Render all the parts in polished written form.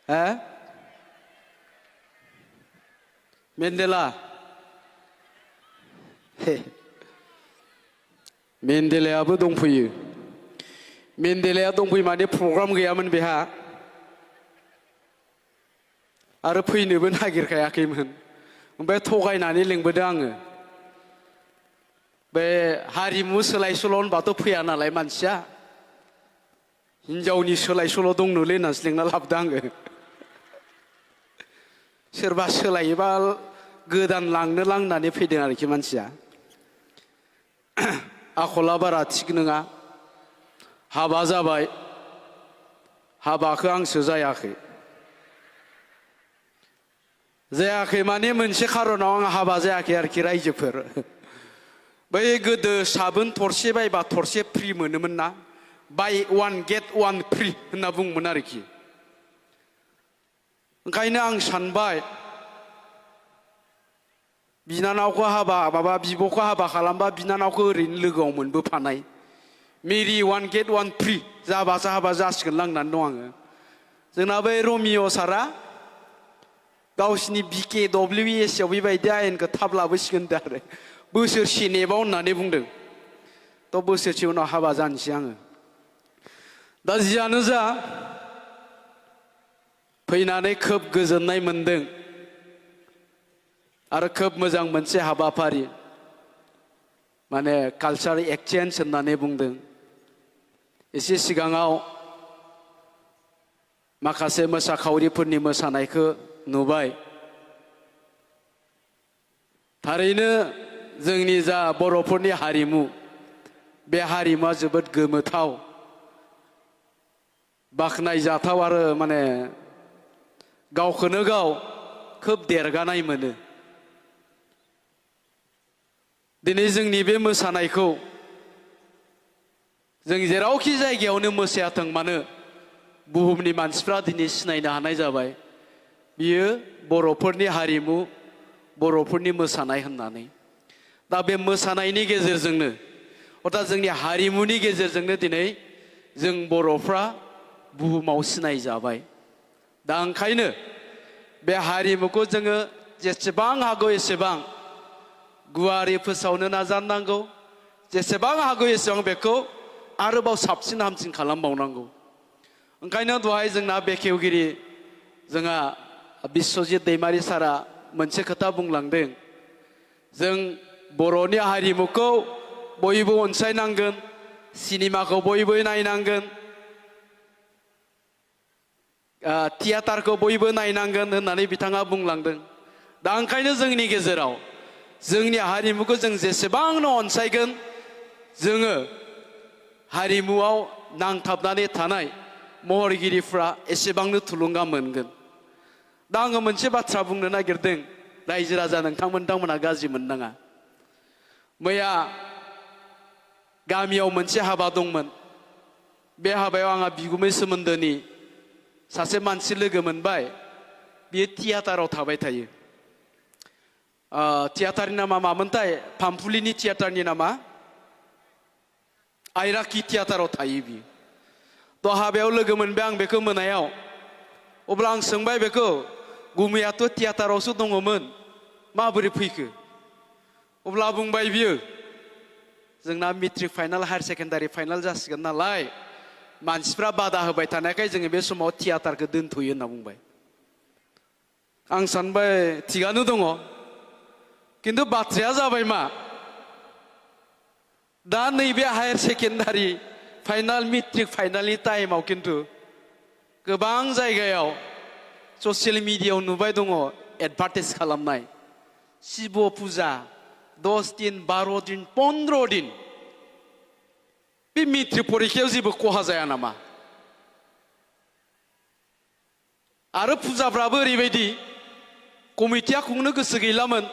에? 맨델라. 맨델라याबो दंफैयो. 맨델라या दंफैयो माने प्रग्राम गैयामोन बेहा आरो फैनोबो नागिरखायाखैमोन. ओमफ्राय थगायनानै लिंबोदों आङो. बे हारिमु सोलाय सोल' होनबाथ' फैया नालाय मानसिया. हिनजावनि सोलाय सोल' दंनोलै होननानैसो लिंना लाबोदों आङो. सोरबा सोलायोबा गोदान लांनो लांनानै फैदों आरोखि मानसिया. आखला बारा थिग नङा. हाबा जाबाय. हाबाखौ आंसो जायाखै. जायाखै माने मोनसे खारनाव आं हाबा जायाखै आरोखि रायजोफोर. बै गोदो साबोन थरसे बायबा थरसे फ्रि मोनोमोन ना. बाय वान गेट वान फ्रि होनना बुङोमोन आरोखि. ओंखायनो आं सानबाय बिनानावखौ बिब'खौ हाबा खालामबा बिनानावखौ ओरैनो लोगोआव मोनबोफानाय. मेरि वान गेट वान फ्रि जाबासो हाबा जासिगोन लांनानै दं आङो. जोंना बै रमिअ सारा गावसिनि BKWS आव बेबायदि आयेनखौ थाब लाबोसिगोन आरो बोसोरसे नेबाव होननानै बुंदों. थ' बोसोरसे उनाव हाबा जानोसै आङो. दा जियानो जा फैनानै खोब गोजोननाय मोनदों आरो खोब मोजां मोनसे हाबाफारि माने कालचार एक्सचेन्ज होननानै बुंदों. एसे सिगाङाव माखासे मोसाखावरिफोरनि मोसानायखौ नुबाय. थारैनो जोंनि जा बर'फोरनि हारिमु बे हारिमुवा जोबोद गोमोथाव बाख्नायजाथाव आरो माने गावखौनो गाव खोब देरगानाय मोनो. दिनै जोंनि बे मोसानायखौ जों जेरावखि जायगायावनो मोसायाथों मानो बुहुमनि मानसिफ्रा दिनै सिनायनो हानाय जाबाय बियो बर'फोरनि हारिमु बर'फोरनि मोसानाय होननानै. दा बे मोसानायनि गेजेरजोंनो अर्थात जोंनि हारिमुनि गेजेरजोंनो दिनै जों बर'फ्रा बुहुमाव सिनाय जाबाय. दा ओंखायनो बे हारिमुखौ जोङो जेसेबां हागौ एसेबां गुवारै फोसावनो नाजानांगौ. जेसेबां हागौ एसेबां बेखौ आरोबाव साबसिन हामसिन खालामबावनांगौ. ओंखायनो दहाय जोंना बेखेवगिरि जोंहा बिस्वजित दैमारि सारा मोनसे खोथा बुंलांदों. जों बर'नि हारिमुखौ बयबो अनसायनांगोन. सिनेमाखौ बयबो नायनांगोन. थियेटारखौ बयबो नायनांगोन होननानै बिथाङा बुंलांदों. दा ओंखायनो जोंनि गेजेराव जोंनि हारिमुखौ जों जेसेबांनो अनसायगोन जोङो हारिमुआव नांथाबनानै थानाय महरगिरिफ्रा एसेबांनो थुलुंगा मोनगोन. दा आङो मोनसे बाथ्रा बुंनो नागिरदों. रायजो राजा नोंथांमोनहा गाज्रि मोननाङा. मैया गामियाव मोनसे हाबा दंमोन. बे हाबायाव आंहा बिगुमै सोमोन्दोनि सासे मानसि लोगो मोनबाय. बियो थियेटाराव थाबाय थायो. थियेटारनि नामा मामोनथाय फामफुलिनि थियेटारनि नामा आइराखि थियेटाराव थायो बियो. थ' हाबायाव लोगो मोनबाय आं बेखौ मोनायाव. अब्ला आं सोंबाय बेखौ गुमैयाथ' थियेटारावसो दङमोन माबोरै फैखो? अब्ला बुंबाय बियो जोंना matric final higher secondary final जासिगोन नालाय मानसिफ्रा बादा होबाय थानायखाय जोङो बे समाव थियेटारखौ दोनथ'यो होनना बुंबाय. आं सानबाय थिगानो दङ. खिन्थु बाथ्राया जाबाय मा दा नैबे हायार सेकेन्डारि फाइनाल मेट्रिक फाइनालनि टाइमाव खिन्थु गोबां जायगायाव ससियेल मिडियायाव नुबाय दङ एडभार्टाइज खालामनाय. शिब फुजा 10 दिन 12 दिन 15 दिन बे मेट्रिक परिखायाव जेबो खहा जाया नामा? आरो फुजाफ्राबो ओरैबायदि कमिटिया खुंनो गोसो गैलामोन.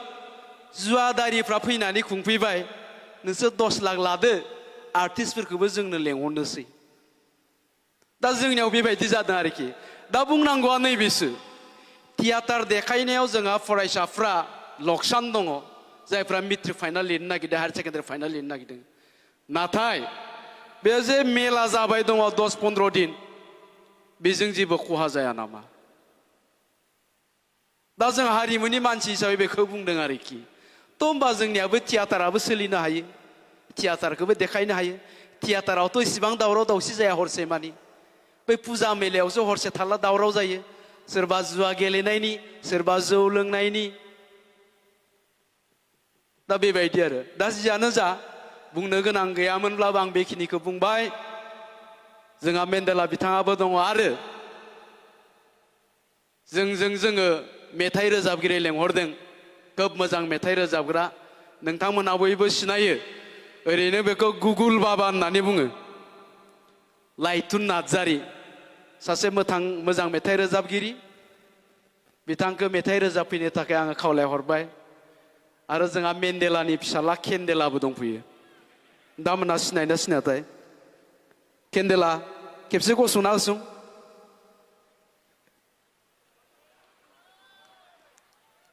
जुवादारिफ्रा फैनानै खुंफैबाय. नोंसोर 10 लाख लादो आर्टिस्टफोरखौबो जोंनो लेंहरनोसै. दा जोंनियाव बेबायदि जादों आरोखि. दा बुंनांगौआ नैबेसो थियेटार देखायनायाव जोंहा फरायसाफ्रा लकसान दङ जायफ्रा मेट्रिक फाइनाल लिरनो नागिरदों हायार सेकेन्डारि फाइनाल लिरनो नागिरदों. नाथाय बे जे मेला जाबाय दङ 10-15 दिन बेजों जेबो खहा जाया नामा? दा जों हारिमुनि मानसि हिसाबै बेखौ बुंदों आरोखि थ' होमबा जोंनियाबो थियाटाराबो सोलिनो हायो थियाटारखौबो देखायनो हायो थियाटारावथ' इसिबां दावराव दावसि जाया हरसे मानि बै फुजा मेलायावसो हरसे थारला दावराव जायो सोरबा जुवा गेलेनायनि सोरबा जौ लोंनायनि दा बेबायदि आरो दा जियानो जा बुंनो गोनां गैयामोनब्लाबो आं बेखिनिखौ बुंबाय जोंहा मेन्डेला बिथाङाबो दङ आरो जोङो मेथाइ रोजाबगिरि लेंहरदों खोब मोजां मेथाइ रोजाबग्रा नोंथांमोना बयबो सिनायो ओरैनो बेखौ गुगुल बाबा होननानै बुङो लाइथुन नार्जारी सासे मोजां मेथाइ रोजाबगिरि बिथांखौ मेथाइ रोजाबफैनो थाखाय आङो खावलायहरबाय आरो जोंहा मेन्डेलानि फिसाला केन्डेलाबो दंफैयो दामोना सिनायना सिनायाथाय केन्डेला खेबसे गसंना होसुं